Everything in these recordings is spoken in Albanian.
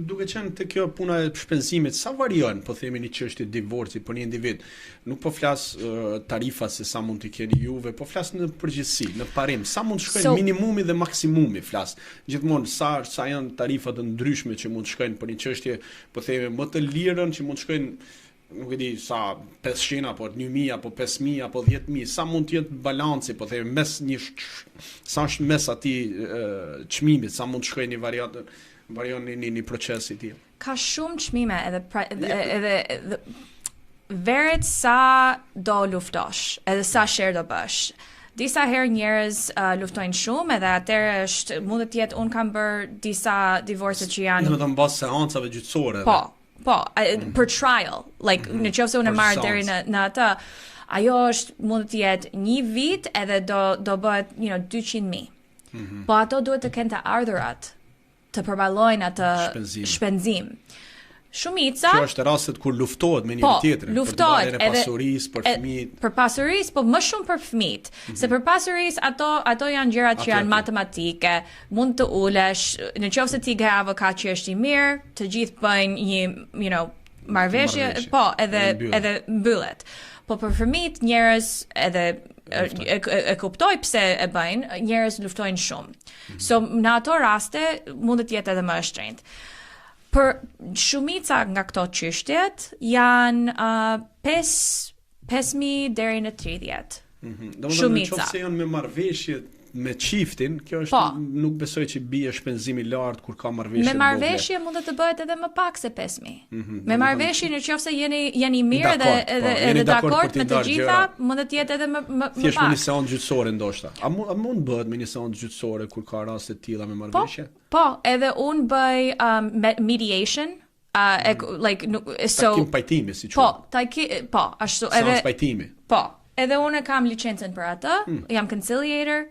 Duke qenë te kjo puna e shpenzimit, sa varion, po themi një çështje divorci për një individ? Nuk po flas uh, tarifa se sa mund t'i keni juve, po flas në përgjithësi, në parim, sa mund të shkojnë so, minimumi dhe maksimumi, flas. Gjithmonë sa sa janë tarifa të ndryshme që mund të shkojnë për një çështje, po themi më të lirën që mund të shkojnë nuk e di sa 500 apo 1000 apo 5000 apo 10000, sa mund të jetë balanci, po themi mes një sa është mes atij çmimit, sa mund të shkojë një variant varion një një, një proces i tillë. Ka shumë çmime edhe pra, edhe, edhe, edhe varet sa do luftosh, edhe sa sherr do bësh. Disa herë njerëz uh, luftojnë shumë edhe atëherë është mund të jetë un kam bër disa divorce që janë Do të thonë mbas seancave gjyqësore. Po, Po, mm. për trial, like mm -hmm. në qoftë se unë e marr deri në në atë, ajo është mund të jetë një vit edhe do do bëhet, you know, 200.000. Mm -hmm. Po ato duhet të kenë të ardhurat të përballojnë atë shpenzim. shpenzim. Shumica Kjo është rastet kur luftohet me njëri po, tjetrin, luftohet për e pasurisë, për fëmijët. Për pasurisë, po më shumë për fëmijët, mm -hmm. se për pasurisë ato ato janë gjërat që janë matematike, mund të ulesh, në qoftë se ti ke avokat që është i mirë, të gjithë bëjnë një, you know, marrëveshje, po, edhe edhe mbyllet. Po për fëmijët njerëz edhe e, e, e kuptoj pse e bëjnë, njerëz luftojnë shumë. Mm -hmm. So në ato raste mund të jetë edhe më e shtrenjtë. Për shumica nga këto çështjet janë uh, 5 5000 deri në 30. Mm -hmm. Domethënë në qoftë se janë me marrëveshje me çiftin, kjo është po. nuk besoj që bie shpenzimi lart kur ka marrëveshje. Me marrëveshje mund të bëhet edhe më pak se 5000. Mm -hmm. Me marrëveshje në qoftë se jeni jeni mirë edhe edhe po, edhe dakord me të gjitha, mund të jetë edhe më më, më pak. Thjesht me një seancë gjyqësore ndoshta. A mund a mund bëhet me një seancë gjyqësore kur ka raste të tilla me po, marrëveshje? Po, po, edhe un bëj um, mediation Uh, e, mm. like, nuk, so, takim pajtimi, si quhet. Po, taki, po, ashtu edhe... Seancë pajtimi. Po, edhe unë kam licencën për atë, mm. jam conciliator,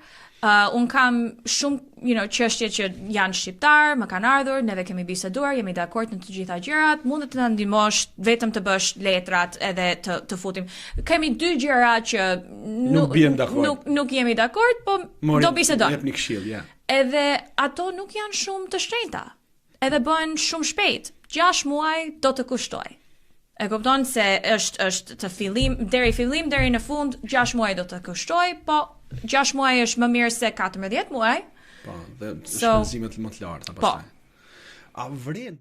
uh, unë kam shumë, you know, çështje që janë shqiptar, më kanë ardhur, neve kemi biseduar, jemi dakord në të gjitha gjërat, mund të na ndihmosh vetëm të bësh letrat edhe të të futim. Kemi dy gjëra që nuk biem dakord. Nuk nuk jemi dakord, po Mori, do bisedojmë. Jep një këshillë, ja. Edhe ato nuk janë shumë të shtrenjta. Edhe bëhen shumë shpejt. 6 muaj do të kushtoj. E kupton se është është të fillim deri fillim deri në fund 6 muaj do të kushtoj, po 6 muaj është më mirë se 14 muaj. Po, dhe so, shpenzimet më të larta pastaj. Po. A vren?